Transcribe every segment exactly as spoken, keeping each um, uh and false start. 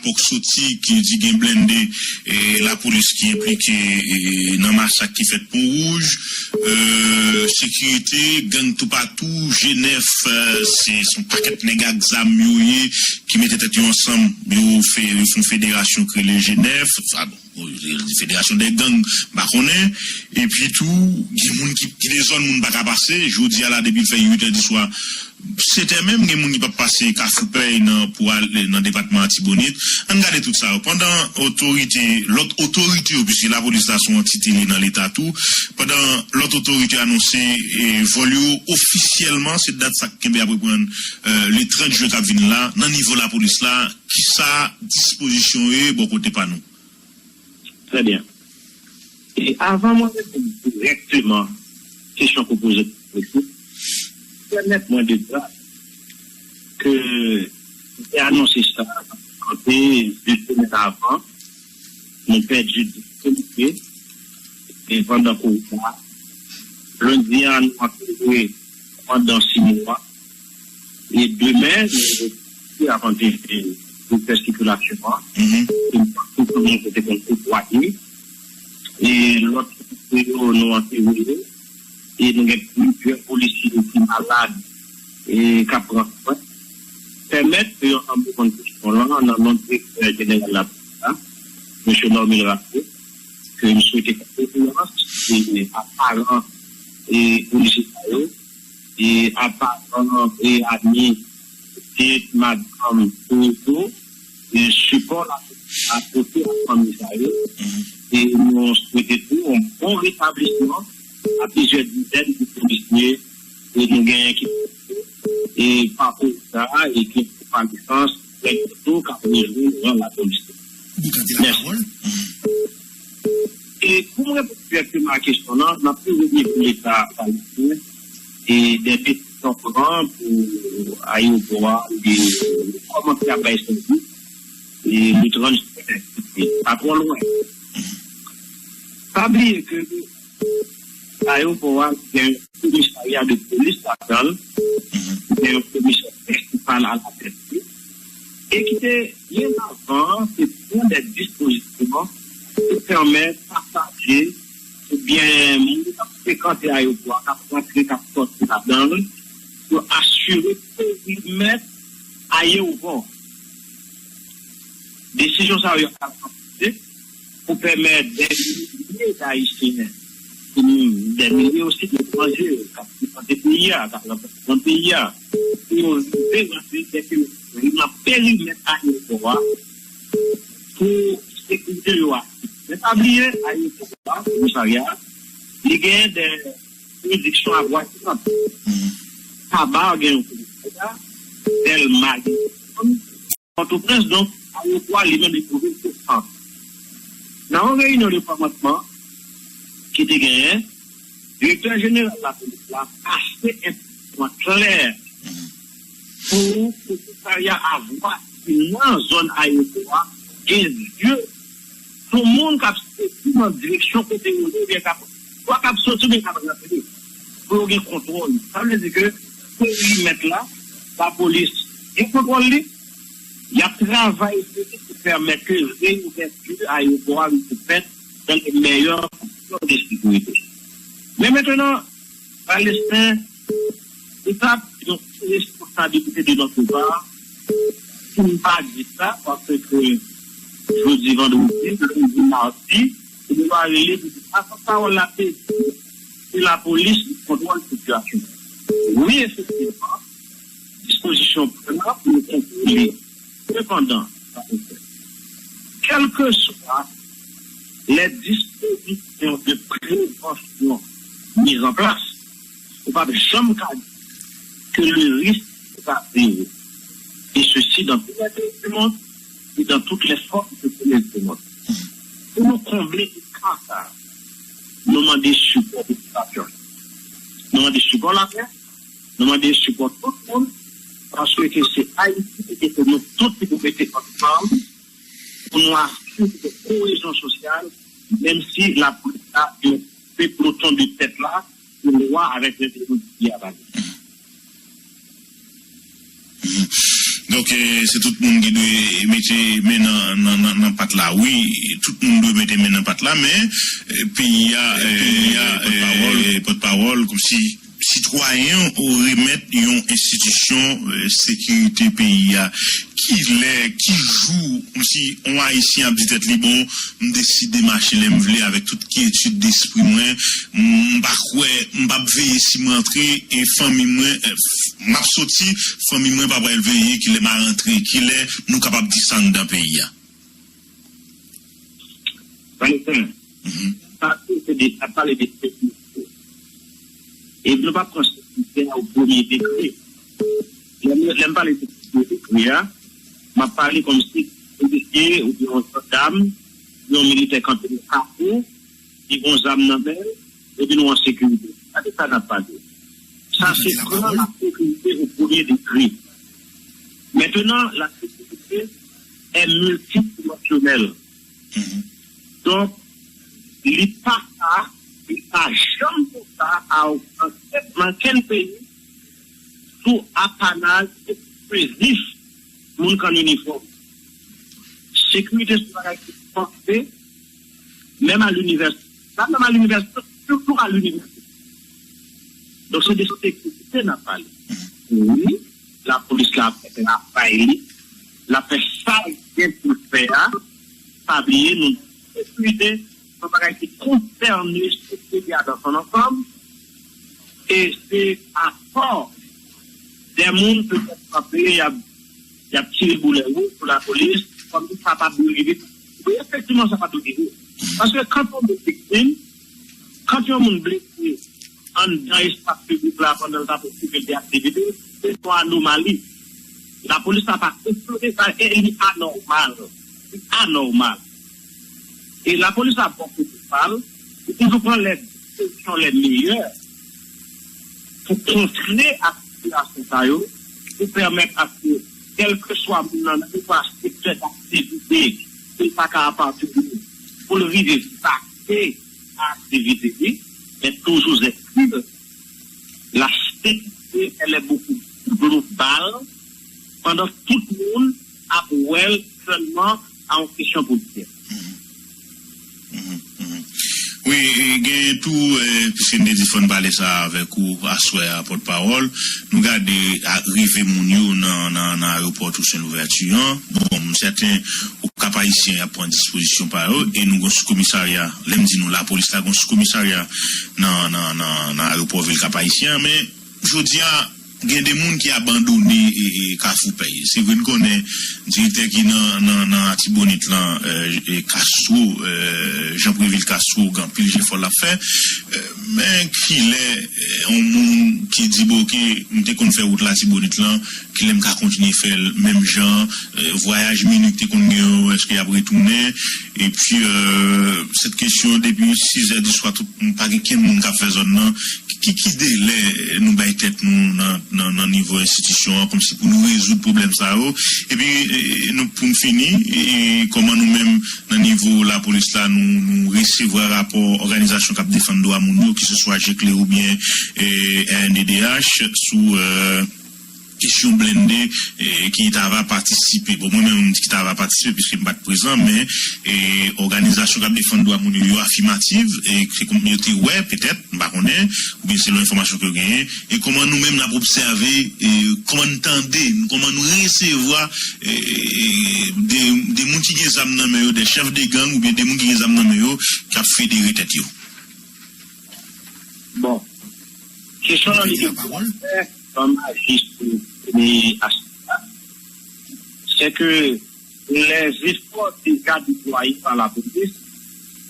rapò k soti ki di gen blende e lapolis ki enplike e nan masak ki fèt Pon Wouj. E, sekirite, gang toupatou, G nèf, e, se se yon pakèt nèg ak zam yo ye ki mete tèt yo ansanm, yo fè, yo fè yon federasyon k rele G nèf. Bon, federasyon dè gang, m pa konnen. Epi tou, gen moun ki, ki de zòn moun pa ka pase. Jodi a la, depi l fè uit è di swa, sèt è menm, gen moun ki p ap pase Kafou Pèy nan, pou al nan depatman Latibonit. Ann gade tout sa yo. Pandan otorite, lòt otorite yo, piske lapolis la se yon antite li nan Leta tou, pandan lòt otorite anonse e, vòl yo ofisyèlman, se dat sa k kenbe ap reprann e, le trant jen k ap vini la, nan nivo lapolis la, kisa dispozisyon yo ye bò kote pa nou? Trè byen. E avan mwen reponn dirèkteman kesyon ke w poze m, pèmèt mwen de di ke m te anonse sa anpe de semèn avan, nou pèdi de polisye e pandan kouri sa. Lendi a, nou antere kòmandan Simo a. E demen, nou ap antre direktè sikilasyon an. Mhm. E nou panse ke nou te konn kote a ye. E lòt yo, nou antere yo. E nou gen plizyè polisye ki malad e k ap pran swen. Pèmèt ke yo antre konn kesyon lan nan non direktè jeneral lapolis la, mesye Normil Rato, ke m swete kondoleyans e a paran e polisye sa yo. E a paran e ami, pitit, madanm, tou, tou, e sipò la apote a fanmi sa yo. E nou swete tou yon bon retablisman a plizyè dizèn de polisye ke nou genyen ki e pa pou sa e ki pa lisans, rèk tou k ap rejwenn nan lapolis. Mèsi. E pou mwen reponn dirèkteman a kesyon lan, n ap toujou di pou Leta ayisyen e dè desizyon pran pou ayewopò a li kòmanse ap bay sèvis e le trant jen pa twò lwen. Pa bliye ke ayewopò a gen yon komisarya de polis ladan l, gen yon komisè prensipal alatèt li, e ki te byen avan te pran dè dispozisyon pou pèmèt pasaje oubyen moun k ap frekante ayewopò a, k ap rantre, k ap sòti ladan l, yo asire perimèt ayewopò. Desizyon sa yo ap ranfòse pou pèmèt dè milye d'Ayisyen, dè milye osi d'étranje k ap frekante peyi a, k ap rantre nan peyi a, pou yo rive rantre dèke yo nan perimèt ayewopò a pou sekirite yo a. Men pa bliye, ayewopò a, komisarya a, li genyen dè jiridiksyon avwazinant. Taba gen yon komisarya, Dèlma gen yon, Pòtoprens, donk, ayewopò a li menm li twouve l sou sant. Nan yon reyinyon de kòmansman ki te genyen, direktè jeneral lapolis la pase enstriksyon klè pou komisarya a vwa ki nan zòn ayewopò a gen zye sou moun k ap soti nan direksyon kote yo ye oubyen k ap, swa k ap soti oubyen k ap rantre, pou yo gen kontwòl. Sa vle di ke perimèt la, lapolis gen kontwòl li, y ap travay pou pèmèt ke reyouvèti ayewopò a rive fèt dans les meilleures conditions de sécurité. Men mentnan, Palestin, se ta yon responsabilite de notre part pou n pa di sa, paske jodi vandredi, lendi madi, nou va rele pou di sa, sa pawòl la te di, se lapolis ki kontwòl sitiyasyon. Wi, efektivman, dispozisyon pran pou nou kontwole. Sepandan, kèlkeswa les dispositions de prévention mises en place, ou p ap janm ka di ke le risque est à zéro. Et ceci dans tous les pays du monde et dans toutes les formes de violence du monde. Pou nou konble eka sa, nou mande sipò popilasyon. Nou mande sipò lapè, nou mande sipò tout moun, paske ke se Ayiti e ke se nou tout ki pou mete ansanm pou nou asire koyezyon sosyal, menm si lapolis la yo koupe ploton de tèt la, pou lwa avèk règleman ki avanse. Donk, eh, se tout moun ki dwe mete men nan, nan, nan, nan pat la. Wi, tout moun dwe mete men nan pat la, men, eh, peyi a, eh, peyi a, eh, pòtpawòl, pòtpawòl, kòmsi sitwayen yo remèt yon enstitisyon, eh, sekirite peyi a. Kilè, ki jou, kòmsi yon Ayisyen ap di tèt li, bon, m deside mache lè m vle avèk tout kyetid despri mwen, m pa kwè, m p ap veye si m rantre, e fanmi mwen, eh, m ap soti, fanmi mwen pa pral veye kilè m a rantre, kilè nou kapab di sa anndan peyi a. Vanessa, sa se de, ap pale de sekirite. E nou pa pran sekirite a o premye degre. Lè m, lè m pale de premye degre a, m ap pale kòmsi polisye oubyen yon jandam, yon militè kanpe nan kafou, li gen yon zam nan men l, epi nou an sekirite. Sa se sa n ap pale. Sa se pran la sekirite o premye degre. Maintenant, la sécurité est multidimensionnelle. Donk, li pa ka, li pa janm konsa a nan kenn peyi sou apanaj eksklizif moun k an inifòm. Sekirite se yon bagay ki panse, menm a linivèsite. Pa menm a linivèsite, sitou a linivèsite. Donk, se de sekirite n ap pale. Wi, lapolis la ap fè travay li, l ap fè sa l gen pou l fè a. Pa bliye, nou sekirite, se yon bagay ki konsène sekirite a dans son ensemble. E se atò de moun petèt kanpe, y ap, y ap tire boulè wouj pou lapolis, kòmsi sa pa dwe rive. Wi, efektivman, sa pa dwe rive. Paske kan yon moun viktim, kan yon moun blese anndan espas piblik la pandan l t ap okipe de aktivite, se yon anomali. Lapolis la pa kesyonnen sa, e li anòmal. Li anòmal. E lapolis la, bò kote pa l, li toujou pran lè dispozition les meilleures pou kontre ak sitiyasyon sa yo, pou pèmèt aske kèlkeswa moun nan, nan nenpòt sektè daktivite ke l pa ka apatini, pou l rive vakse a aktivite li, men toujou est-il, la sécurité, elle est beaucoup globale, pandan tout moun ap wè l sèlman a yon kesyon politik. Wi, e gen tou, eh, piske n te di fò n pale sa avèk ou aswè a, pòtpawòl, nou gade a, rive moun yo nan, nan, nan ayewopò Toussaint Louverture an. Bon, m sèten ou Kap Ayisyen ap pran dispozisyon pa yo, e nou gon soukomisarya, lè m di nou lapolis la, gon soukomisarya nan, nan, nan, nan ayewopò vil Kap Ayisyen an, men jodi a, gen de moun ki abandone, e, e, Kafou Pèy. Se vre, n konnen direktè ki nan, nan, nan Atibonit lan, e, e, Castro, e, Jean Prévil Castro, gen anpil jefò l ap fè. E, men kilè, e, yon moun ki di, "Bon, oke, m te konn fè wout Latibonit lan, kilè m ka kontinye fè l menm jan, e, vwayaj minui ki te konn gen yo, èske y ap retounen?" Epi, e, sèt kesyon, depi sizè di swa, tout, pa gen kenn moun k ap fè zòn nan. Ki, ki delè nou bay tèt nou nan, nan, nan nivo enstitisyon an, kòmsi pou nou rezoud pwoblèm sa yo? Epi, e, nou, pou n fini, e, kòman nou menm, nan nivo lapolis la, nou, nou resevwa rapò òganizasyon k ap defann dwa moun yo, keseswa Jekle oubyen, e, R N D D H, sou, e, kesyon blende, e, ki ta va patisipe. Bon, mwen menm, m di ki ta va patisipe, piske m pa t prezan, men, e, òganizasyon k ap defann dwa moun yo, yo afimatif, e, se kòm yo te wè, petèt, m pa konnen, oubyen selon enfòmasyon ke yo genyen, e kòman nou menm n ap obsève, e kòman n tande, kòman nou resevwa, e, de, de moun ki gen zam nan men yo, de chèf de gang oubyen de moun ki gen zam nan men yo, k ap federe tèt yo. Bon, kesyon nan li gen pou fè, kòm majistra, e, a, se ke les efforts déjà déployés par la police,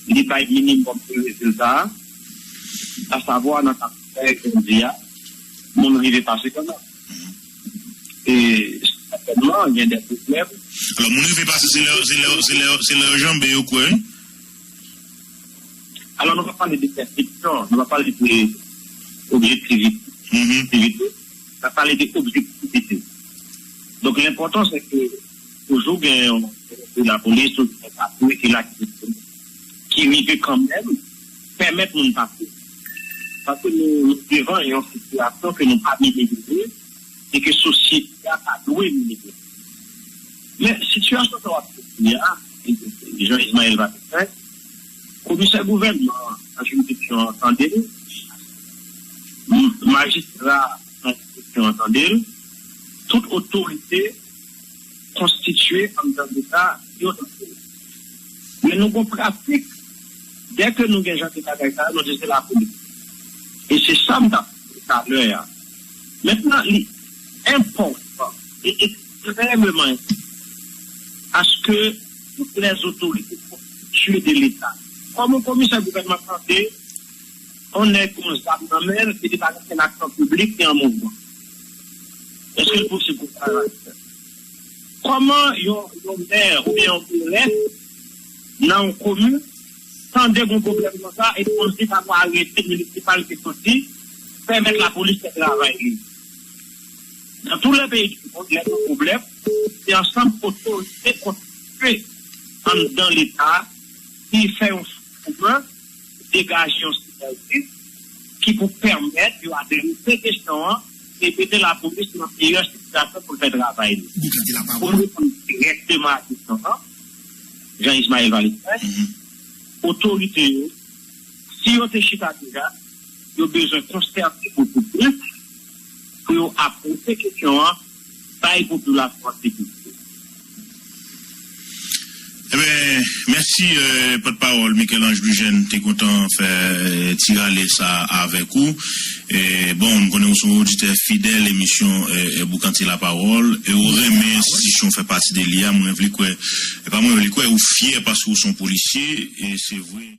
li bay minimòm de rezilta, asavwa nan ka fè jodi a, moun rive pase kanmenm. E sètènman, gen de pwoblèm. Alò, moun rive pase, se lè, se lè, se lè, se lè yo janbe yo kwè. Alò, nou pa pale de pèsepsyon, nou pa pale de objektivite. Objektivite, n ap pale de objektivite. Donk, lenpòtan, se ke toujou gen yon, yon lapolis, toujou gen patwouy ki la, ki, ki rive kanmenm pèmèt moun pase. Paske nou, nou devan yon sitiyasyon ke nou pa minimize e ke sosyete a pa dwe minimize. Men sitiyasyon sa w ap dekri a, Jean Ismaël Valestin, komisè gouvènman an nan jiridiksyon an tande l, m- majistra nan jiridiksyon an tande l, tout otorite konstitye anndan Leta yo tande l. Men nou gon pratik, dèke nou gen jan de bagay sa yo, nou di se lapolis. E se sa m t ap di talè a. Mentnan, li enpòtan e ekstrèmeman enpòtan aske tout lèzotorite konstitye de Leta. Kòman komisè gouvènman tande yon nèg yon zam nan men l e li pa gen okenn aksyon piblik ki an mouvman? Èske l posib pou sa? Kòman yon yon mè oubyen yon gouvènè nan yon komin tande gon pwoblèm konsa e panse pa gon arete minisipal ki soti pèmèt lapolis fè travay li? Dans tous les pays du monde, lè gen pwoblèm, se ansanm otorite konstitye anndan Leta ki fè yon fòm kouman degaje yon sinèji ki pou pèmèt yo adrese kesyon an e mete lapolis nan meyè sitiyasyon pou l fè travay li. Pou m reponn dirèkteman a kesyon an, Jean Ismaël Valestin, otorite yo, si yo te chita deja, yo bezwen konsète pou pou plis pou yo apoze kesyon an bay popilasyon an sekirite. Ebyen, mèsi, pòtpawòl Michel-Ange Lujeune, te kontan fè ti rale sa avèk ou. Bon, m konnen ou se yon oditè fidèl emisyon Boukante Lapawòl e ou renmen enstitisyon ou fè pati de li a. Mwen vle kwè, e pa mwen vle kwè, ou fyè paske ou se yon polisye, e se vre.